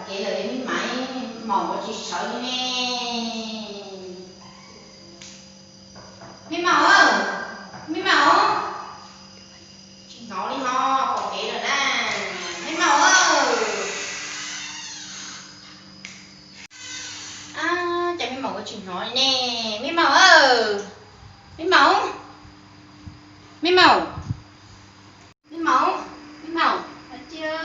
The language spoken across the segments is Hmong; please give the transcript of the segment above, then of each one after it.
Kev lawm, me Maiv Maum ua tsis sawv li ne. Me Maum, me Maum, tsis hnov li ho, pom kev lawm na. Me Maum, cas me Maum ua tsis hnov li ne? Me Maum, me Maum, me Maum, me Maum, me Maum,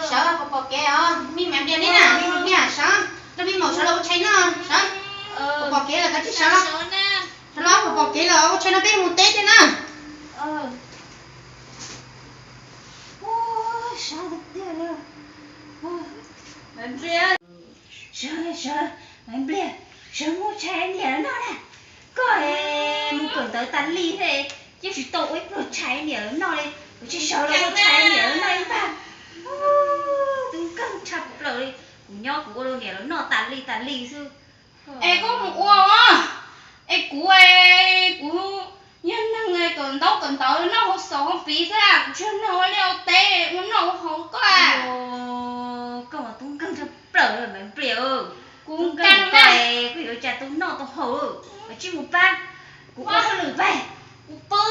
sawv, pom pom kev os. Me Maiv Nplias ne na, me Maiv Nplias sawv, rau me Maum sawv los ua tshais noj sawv. Pom pom kev lawm, kav tsij sawv los. Sawv los, pom pom kev lawm, ua tshais noj peb mus teb thiab na. Sawv, sawv, Maiv Nplias, sawv, sawv, Maiv Nplias, sawv mus tshais niam lawv noj na. Koj mus kawm ntawv tas li thiab, yeej tsis tau ua ib pluag tshais niam lawv noj li, kuv tsis sawv los ua tshais niam lawv noj ib pab. Tub nkeeg tshaj plaws li, kuv nyob kuv ua rau niam lawv noj tas li tas li xwb. Es koj mus ua os. Es kuv, kuv yog neeg kawm ntaub kawm ntawv noj hauv xaum hauv piv xwb, kuv tsis yog neeg ua liaj ua teb ua noj ua haus koj. Koj mas tub nkeeg tshaj plaws li Maiv Nplias. Kuv nkeeg koj, kuv yuav ua cas tau noj tau haus, kav tsij mus pab kuv ua hauj lwm pab. Kuv pw,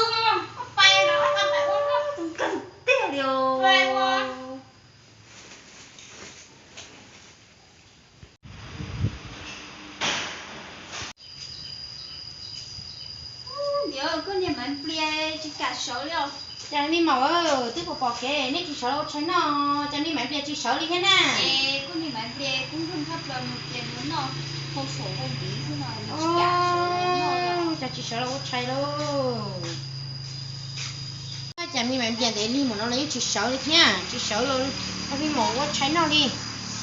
koj pais los koj pais ua noj. Tub nkeeg tiag li os. Niam, koj niag Maiv Nplias tsis kam sawv li os. Cas me Maum twb pom pom kev nej tsis sawv los ua tshais noj, cas me Maiv Nplias tsis sawv li thiab na? Es koj niag Maiv Nplias tub nkeeg tshaj plaws, nws tias nws noj hauv xaum hauv piv xwb no, nws tsis kam sawv li. Cas tsis sawv los ua tshais lauj? Cas me Maiv Nplias ntev li mus no los yeej tsis sawv li thiab, tsis sawv los rau me Maum ua tshais noj li.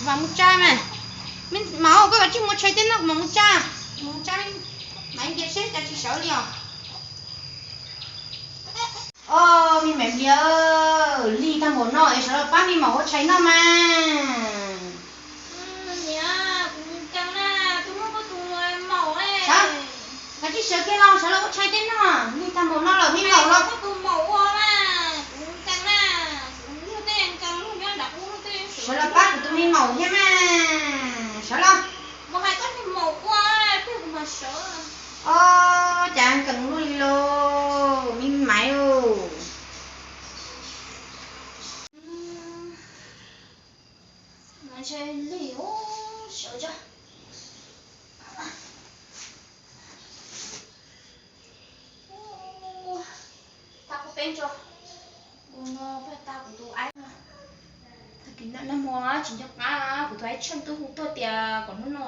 Vam mus tsa mas. Me Maum, koj kav tsij mus tshais teb noj, kuv mam mus tsa. Mus tsa Maiv Nplias seb cas tsis sawv li os. Os, me Maiv Nplias, lig tag npaum no es sawv los pab me Maum ua tshais noj mas. Niam, kuv nkeeg na, tus muaj koj tus maum. Sawv, kav tsij sawv kiag los, sawv los ua tshais teb noj, lig tag npaum no lawm me Maum los. Koj tus maum ua mas, kuv nkeeg na, kuv yog tej nkeeg lub nyob nram ub tej. Sawv los pab kuv tus me Maum thiab mas. Sawv los. Mus hais koj tus maum ua, peb kuv mam sawv. Os, cas nkeeg luaj li lauj, me Maiv. Ntshe lig, sawv tso. Tag kuv peb tso. Ua no peb tag kuv tus aib. Tag kis nag hmo tsis nco qab kuv tus aib Tsheej twb hu tuaj tias kom hnub no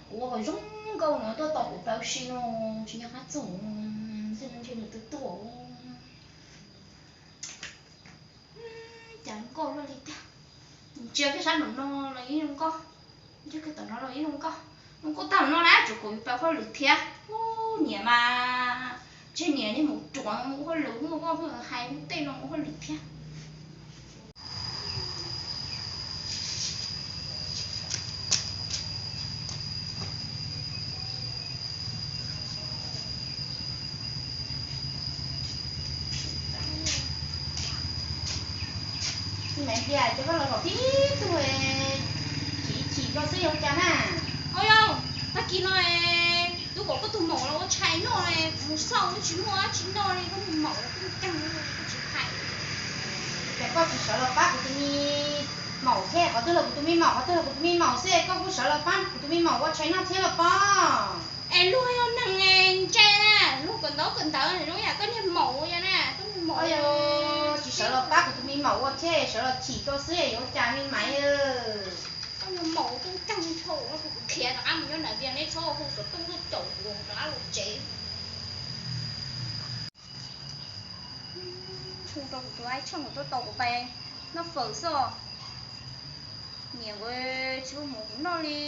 kuv ua kom zoo nkauj no tuaj tos kuv plaub si no, tsis nco qab txog, ntshe nws twb tuaj. Cas nkauj luaj li tiag. Ntsia kiag sab nraum no los yeej zoo nkauj, ntsia kiag tom no los yeej zoo nkauj. Zoo nkauj tag no na, tsuas kom yus pab hauj lwm thiab. Ub, niam mas, ntshe niam niag maum ruam mus ua hauj lwm, ua hauj lwm hais ua tej no ua hauj lwm thiab. Maiv Nplias, ces koj los zaum tib tug chim chim koj xwb yog cas na? Au yau, tag kis no twb kom koj tus maum los ua tshais noj, kuv mus xauj twb tsis muaj dab tsi noj li, koj tus maum los kuj nkeeg, koj tsis hais. Ces koj tsis sawv los pab kuv tus me maum thiab, qhov twg los kuv tus me maum, qhov twg los kuv tus me maum xwb, koj kuj sawv los pab kuv tus me maum ua tshais noj thiab los pob. Es luag yog neeg ntse na, luag kawm ntaub kawm ntawv zoo yam koj niag maum yog na, koj niag maum. Tsis sawv los pab kuv tus me maum ua thiab, sawv los chim koj xwb yuav ua cas me Maiv. Koj niag maum koj nkeeg thaum no kuv khiav rov qab mus nyob nram Vias, neb txhob hu xov tooj tuaj caum kuv rov qab los tsev. Hu rau kuv tus aib Tsheej kom tuaj tos kuv pais noj fawm xwb. Niam, tsis ua hmoov kuv noj li,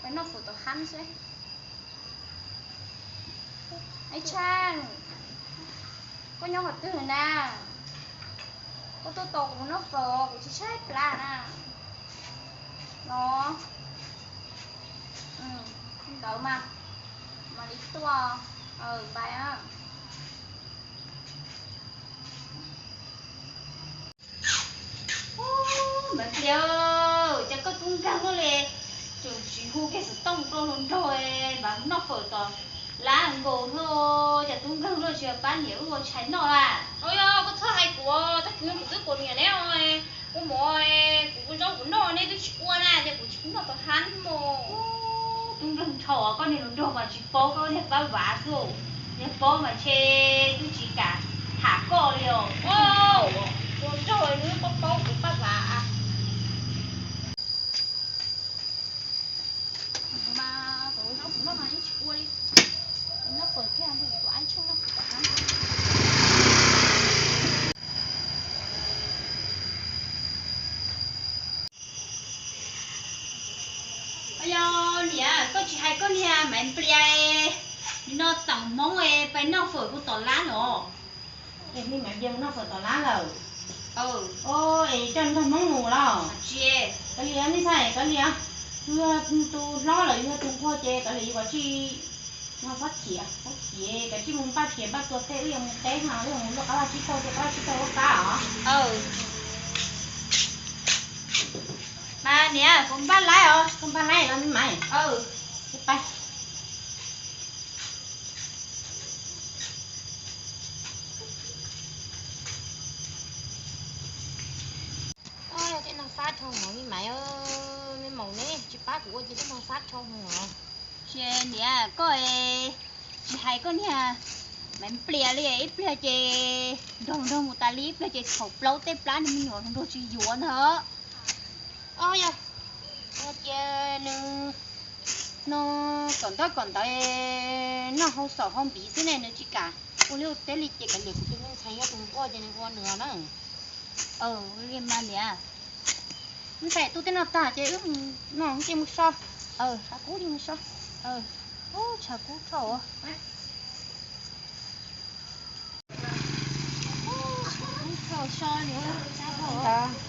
pais noj fawm tom hab xwb. Aib Tsheej, koj nyob qhov twg na? Koj tuaj tos kuv noj fawm, kuv tsis tshaib plab na. No, ntawd mas, mam li tuaj, pais. Maiv Nplias, cas koj tub Noj fawm tom lab nkaus xwb, cas tub nkeeg luaj tsis pab niam wb ua tshais noj lawm. Yog koj txhob hais kuv, tag kis kuv twb pom niam neb ua mov, kuv ua zaub kuv noj neb twb tsis ua na, ces kuv tsis pub noj tom hab mus. Tub nkeeg nrho, koj niag hluas nraug mas tsis paub, koj niag pab vav xwb, niag paub mas ntshe twb tsis kam tham koj li os. Hluas nraug nws paub paub kuv pab vav. Mas kuv zaub kuv noj mas yeej tsis ua li. Noj fawm thiab nrog kuv tus aib tshuaj noj fawm tom hab. Yog niam, koj tsis hais koj niag Maiv Nplias no txeem Hmoob pais noj fawm kuv tom lab los? Es niag Maiv Nplias mus noj fawm tom lab lawm. Es coj nrog Hmoob mus los? Kav liam, nej ntxhais, kav liam. Yus yog tus hlob lawm, yus yog tus nquag ces kav liam yus kav tsij no, txhob chim, txhob chim, kav tsij mus npaj riam npaj txuas tej, wb yuav mus teb no, wb yuav mus luaj qab vaj tsib taug, tej qab vaj tsib taug lub qab os. Mas niam, kuv npaj laib os. Koj npaj laib los me Maiv? Pais. Tej no fab dhau heev me Maiv, me maum neb tsis pab kuv ua ces tej no fab dhau heev os. Ces niam, koj tsis hais koj niag Maiv Nplias li, ib pliag ces nrog nrog mus tas li, ib pliag ces thaum plaub tej plab nws me nyuam nrog tsis yuav ntag. Yog, yog tias nws no kom ntaub kom ntawv, noj hau xom hau npiv xwb ne, nws tsis kam ua liaj ua teb li ces kav liam kuv tus me ntxhais yog tus nquag ces nws ua nws na. Li mas niam. Me ntxhais, tu tej no tag ces wb no cia mus so. Tshav kub cia mus so. Ub, tshav kub dhau. Tshav kub dhau, so nws tshav dhau.